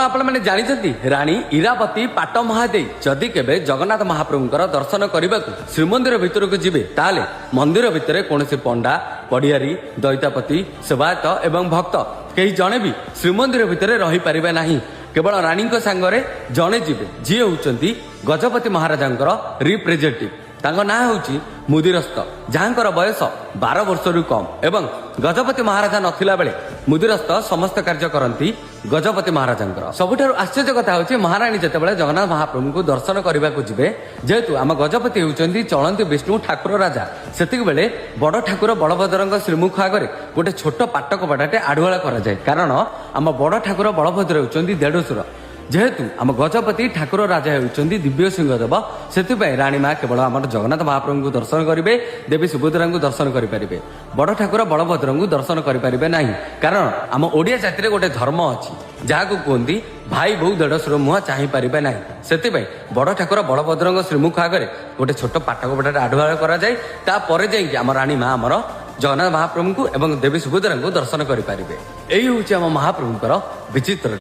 ଆପଣମାନେ ଜାଣିଛନ୍ତି, ରାଣୀ ଇରାବତୀ ପାଟ ମହାଦେଇ ଯଦି କେବେ ଜଗନ୍ନାଥ ମହାପ୍ରଭୁଙ୍କର ଦର୍ଶନ କରିବାକୁ ଶ୍ରୀମନ୍ଦିର ଭିତରକୁ ଯିବେ, ତାହେଲେ ମନ୍ଦିର ଭିତରେ କୌଣସି ପଣ୍ଡା, ପଡ଼ିଆରୀ, ଦଇତାପତି, ସେବାୟତ ଏବଂ ଭକ୍ତ କେହି ଜଣେ ବି ଶ୍ରୀମନ୍ଦିର ଭିତରେ ରହିପାରିବେ ନାହିଁ। କେବଳ ରାଣୀଙ୍କ ସାଙ୍ଗରେ ଜଣେ ଯିବେ, ଯିଏ ହେଉଛନ୍ତି ଗଜପତି ମହାରାଜାଙ୍କର ରିପ୍ରେଜେଣ୍ଟେଟିଭ। ତାଙ୍କ ନାଁ ହେଉଛି ମୁଦିରସ୍ତ, ଯାହାଙ୍କର ବୟସ 12 ବର୍ଷରୁ କମ୍। ଏବଂ ଗଜପତି ମହାରାଜା ନଥିଲା ବେଳେ ମୁଦିରସ୍ତ ସମସ୍ତ କାର୍ଯ୍ୟ କରନ୍ତି ଗଜପତି ମହାରାଜାଙ୍କର। ସବୁଠାରୁ ଆଶ୍ଚର୍ଯ୍ୟ କଥା ହେଉଛି, ମହାରାଣୀ ଯେତେବେଳେ ଜଗନ୍ନାଥ ମହାପ୍ରଭୁଙ୍କୁ ଦର୍ଶନ କରିବାକୁ ଯିବେ, ଯେହେତୁ ଆମ ଗଜପତି ହେଉଛନ୍ତି ଚଳନ୍ତି ବିଷ୍ଣୁ ଠାକୁର ରାଜା, ସେତିକି ବେଳେ ବଡ ଠାକୁର ବଳଭଦ୍ରଙ୍କ ଶ୍ରୀମୁଖ ଆଗରେ ଗୋଟେ ଛୋଟ ପାଟ କପଡ଼ାଟେ ଆଢୁଆଳ କରାଯାଏ। କାରଣ ଆମ ବଡ ଠାକୁର ବଳଭଦ୍ର ହେଉଛନ୍ତି ଦେଢଶୁର। ଯେହେତୁ ଆମ ଗଜପତି ଠାକୁର ରାଜା ହେଉଛନ୍ତି ଦିବ୍ୟ ସିଂହ ଦେବ, ସେଥିପାଇଁ ରାଣୀ ମା କେବଳ ଆମର ଜଗନ୍ନାଥ ମହାପ୍ରଭୁଙ୍କୁ ଦର୍ଶନ କରିବେ, ଦେବୀ ସୁଭଦ୍ରାଙ୍କୁ ଦର୍ଶନ କରିପାରିବେ, ବଡ ଠାକୁର ବଳଭଦ୍ରଙ୍କୁ ଦର୍ଶନ କରିପାରିବେ ନାହିଁ। କାରଣ ଆମ ଓଡ଼ିଆ ଜାତିରେ ଗୋଟେ ଧର୍ମ ଅଛି, ଯାହାକୁ କୁହନ୍ତି ଭାଇ ବୋହୂ ଦେଢ଼ଶୁର ମୁହଁ ଚାହିଁପାରିବେ ନାହିଁ। ସେଥିପାଇଁ ବଡ ଠାକୁର ବଳଭଦ୍ରଙ୍କ ଶ୍ରୀମୁଖ ଆଗରେ ଗୋଟେ ଛୋଟ ପାଟ କପଡ଼ାଟେ ଆଢୁଆଳ କରାଯାଏ। ତାପରେ ଯାଇକି ଆମ ରାଣୀ ମା ଆମର ଜଗନ୍ନାଥ ମହାପ୍ରଭୁଙ୍କୁ ଏବଂ ଦେବୀ ସୁଭଦ୍ରାଙ୍କୁ ଦର୍ଶନ କରିପାରିବେ। ଏଇ ହେଉଛି ଆମ ମହାପ୍ରଭୁଙ୍କର ବିଚିତ୍ର